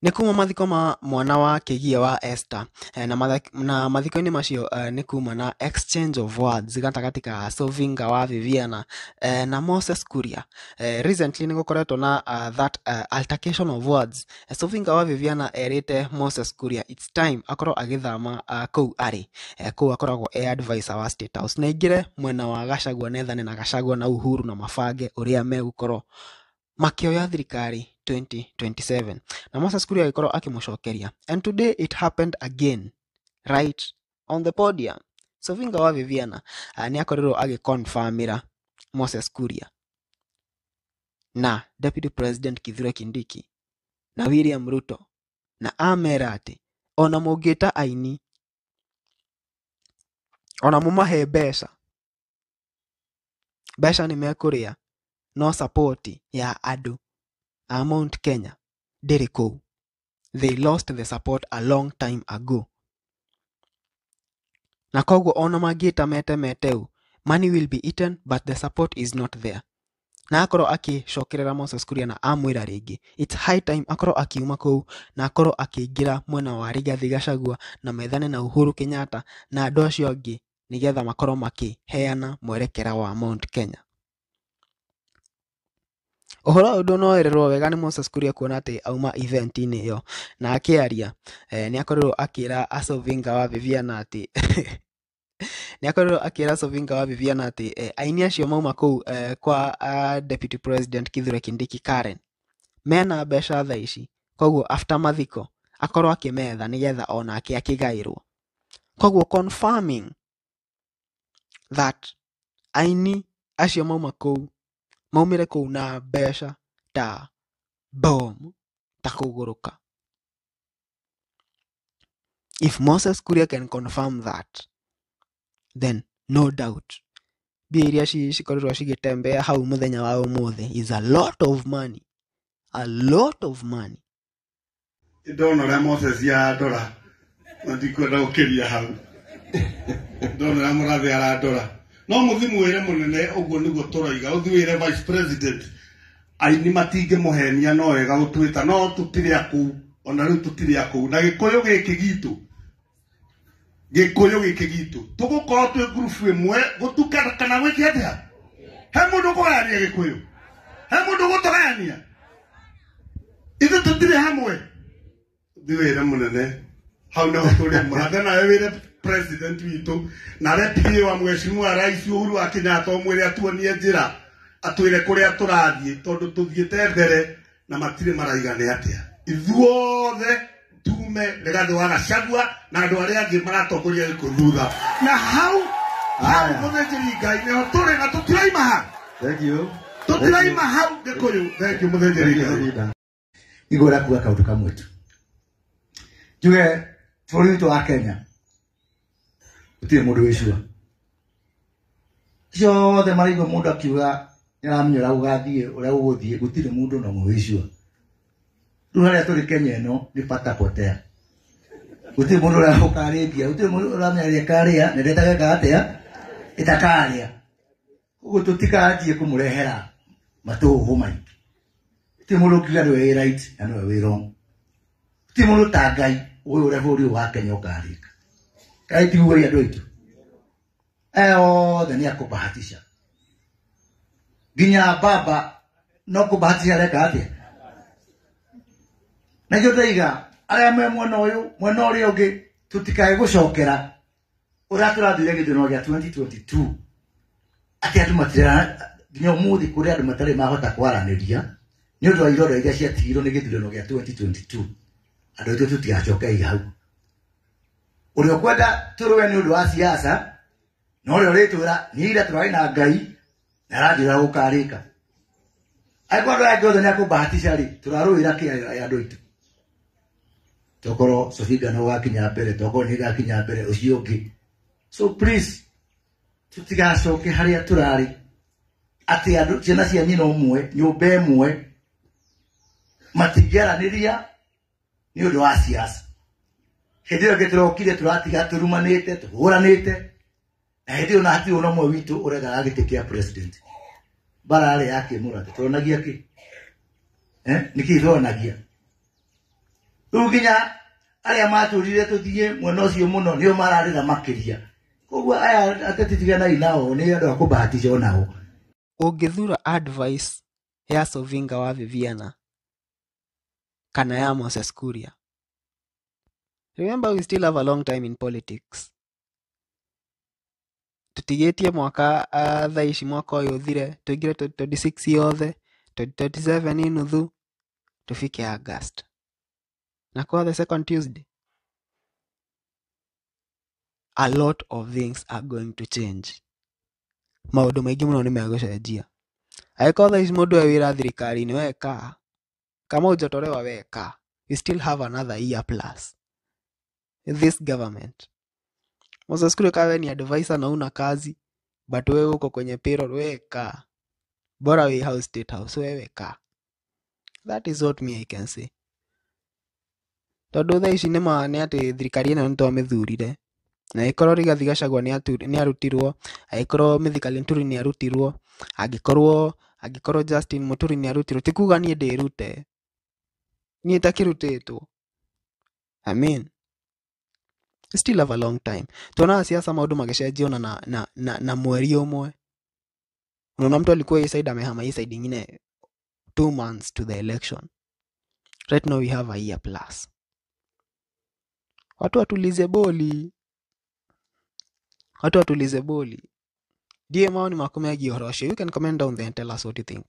Nĩ kuma mathiko ma mwana wa Kĩgia wa Esther na mathiko-inĩ macio nĩ kuma na exchange of words gatagatĩ ka Sovinga wa Viviana na Moses Kuria. Recently nĩ gũkoretwo na that altercation of words. Sovinga wa Viviana erĩte Moses Kuria it's time akorwo agĩthama kũu arĩ kũu akoragwo e advisor wa State House na aingĩre mwena wa Gachagua nethane na Gachagua na Uhuru na mabange ũrĩa megũkorwo makĩoya thirikari 2027, na Moses Kuria agĩkorwo akĩmũcokeria. And today it happened again right on the podium. Sovinga wa Viviana nĩ akorirwo agĩconfirmĩra Moses Kuria na Deputy President Kithure Kindiki na William Ruto, na amera atĩ ona mũngĩta aini, ona mũmahe mbeca, mbeca nĩ mekũrĩa, no support ya andũ a Mount Kenya ndĩrĩ kũu. They lost the support a long time ago, na koguo ona mangĩta mete meteu, money will be eaten but the support is not there. Na akorwo akĩcokerera Moses Kuria na amwĩra rĩngĩ it's high time akorwo akiuma kũu na akorwo akĩingĩra mwena wa Rigathi Gachagua na methane na Uhuru Kenyatta na andũ acio angĩ, nĩgetha makorwo makĩheana mwerekera wa Mount Kenya. Ũhoro ũyũ ndũnoererwo wega nĩ Moses Kuria, kuona atĩ auma event-inĩ ĩyo na akĩaria nĩ akorirwo akĩra Asovinga wa Viviana atĩ nĩ akorirwo akĩra Sovinga wa Viviana atĩ aini acio mauma kũu kwa Deputy President Kithure Kindiki Karen mena mbeca thaa ici, koguo after mathiko akorwo akĩmetha nĩgetha onake akĩgaĩrwo, koguo confirming that aini acio mauma kũu maumire kũu na mbeca ta bomu ta kũgũrũka. If Moses Kuria can confirm that, then no doubt mbia iria cikorirwo cigĩtembea hau mũthenya wa ũmũthĩ is a lot of money, a lot of money. Ndona ũrĩa Moses arandora na ndikwenda gũkĩria hau. Ndona ũrĩa mũrathe arandora, no mũthi mwĩre mũnene ũguo nĩguo tũroiga. Ũthi wĩre vice president aini matingĩmũhenia, no wega gũtwĩta, no tũtirĩ akũu ona rĩu, tũtirĩ akũu na Gĩkũyũ gĩkĩ gitũ, Gĩkũyũ gĩkĩ gitũ tũgũkorwo twĩ ngurubu ĩmwe gũtuka kana gwĩke atĩa. He mũndũ ũkũgayania Gĩkũyũ? He mũndũ ũgũtũgayania? Ithuĩ tũtirĩ hamwe. Thi wĩre mũnene hau nĩho tũrĩ. Mũrathe nawe wĩre president witũ na arĩa PA wa Mheshimiwa Rais Uhuru wa Kenyatta, ũmwĩre atuonie njĩra, atwĩre kũrĩa tũrathiĩ, tondũ tũthiĩte mbere na matirĩ maraiga nĩ atĩa. Ithuothe tume Rigathĩ wa Gachagua na andũ arĩa angĩ maratongoria gĩkũ thutha na hau hau. Haya. Mũthĩnjĩri Ngai, nĩho tũrĩ na tũtiraima ha. Thank you. Tũtiraima hau, Gĩkũyũ. Thank you, mũthĩnjĩri Ngai. Igora kuga kaundu kamwe tu, njuge bũrũri witũ wa Kenya gũtirĩ mũndũ wĩcua ciothe maraigua mũndũ akiuga nĩaramenya ũrĩa gũgathiĩ, ũrĩa gũgũthiĩ. Gũtirĩ mũndũ na ũmwe wĩcua. Rĩu harĩa tũrĩ Kenya ĩno nĩ pata potea. Gũtirĩ mũndũ ũrĩa ũkarĩngia, gũtirĩ mũndũ ũramenya ĩrĩa ĩkarĩa na ĩrĩa ĩtageka atĩa ĩtakarĩa. Ũguo tũtikanjie kũmũrehera matũhũhũ maingĩ. Gũtirĩ mũndũ ũngiuga nĩwe wĩ right na nĩwe wĩ wrong. Gũtirĩ mũndũ ta Ngai ũyũ ũrĩa bũrũri ũyũ wa Kenya ũkarĩka. Kaĩ tiguo, andũ aitũ? Aya othe nĩ akũbahatisha, nginya baba no kũbahatisha areka atĩa. Nakĩo ndaiga arĩa me mwena ũyũ, mwena ũrĩa ũngĩ, tũtikae gũcokera ũrĩa tũrathire gĩthurano gĩa 2022, atĩ andũ matira nginya ũmũthĩ kũrĩ andũ matarĩ mahota kwaranĩria nĩ ũndũ wa ironda iria ciatigirwo nĩ gĩthurano gĩa 2022. Andũ aitũ, tũtigacokei hau. Ũrĩa ũkwenda tũrũe nĩ ũndũ wa siasa na ũrĩa ũrĩtwĩra niĩ ira tũrarĩ na Ngai na aranjĩra gũkarĩka, angĩkorwo andũ aya angĩ othe nĩ akũbahatisha rĩ, tũrarũĩra kĩ, andũ aitũ? Tokorwo Sofinga no gakinya mbere, tokorwo nĩ gakinya mbere ũcio ũngĩ. So please, tũtigacoke harĩa tũrarĩ atĩ andũ ciana cia nyina ũmwe, nyũmba ĩmwe, matingĩaranĩria nĩ ũndũ wa siasa. Hĩndĩ ĩyo ĩngĩ tũrokire tũratiga tũrumanĩte, tũhũranĩte, na hĩndĩ ĩyo na hatirĩ ona ũmwe witũ ũrendaga gĩtĩ kĩa president. Mbara yarĩ ya kĩmũrathe. Tũronagia kĩ? Eh, nĩkĩ tũronagia? Rĩu nginya arĩa matũrire tũthiĩ mwena ũcio mũno nĩo mararĩra makĩria. Koguo aya ateti tiganai nao, nĩ andũ a kũbahatisha onao. Ũngĩthura advice ya Sovinga wa Viviana kana ya Moses Kuria? Remember, we still have a long time in politics. Tũtigĩtie mwaka, thaa ici mwaka ũyũ ũthire, tũingĩre 2026 yothe, 2027 nuthu, tufike August na kwa the second Tuesday a lot of things are going to change. Maũndũ maingĩ mũno nĩ megũcenjia. Angĩkorwo thaa ici mũndũ e wĩra thirikari-inĩ, weka kama hujatolewa, weka, you still have another year plus this government. Moses Kuria, kawe ni advisor na una kazi but wewe uko kwenye payroll, weka, bora we house State House, wewe kaa. That is what me I can say, tondũ thaa ici nĩma nĩ atĩ thirikari ĩno nĩ twamĩthurire, na ĩkorwo Rigathi Gachagua nĩ arutirwo, angĩkorwo Mithika Linturi nĩ arutirwo, angĩkorwo Justin Muturi nĩ arutirwo, ti kuga niĩ ndĩrute, niĩ takĩrutĩtwo. I mean, we still have a long time. Tuonaga siasa maũndũ magĩcenjia ona na mweri ũmwe. Unaona mtu alikuwa hii side amehama hii side ingine 2 months to the election. Right now we have a year plus. Watu watulize boli, watu watulize boli. Ndiye maoni maku megiĩ ũhoro ũcio. You can comment down there and tell us what you think.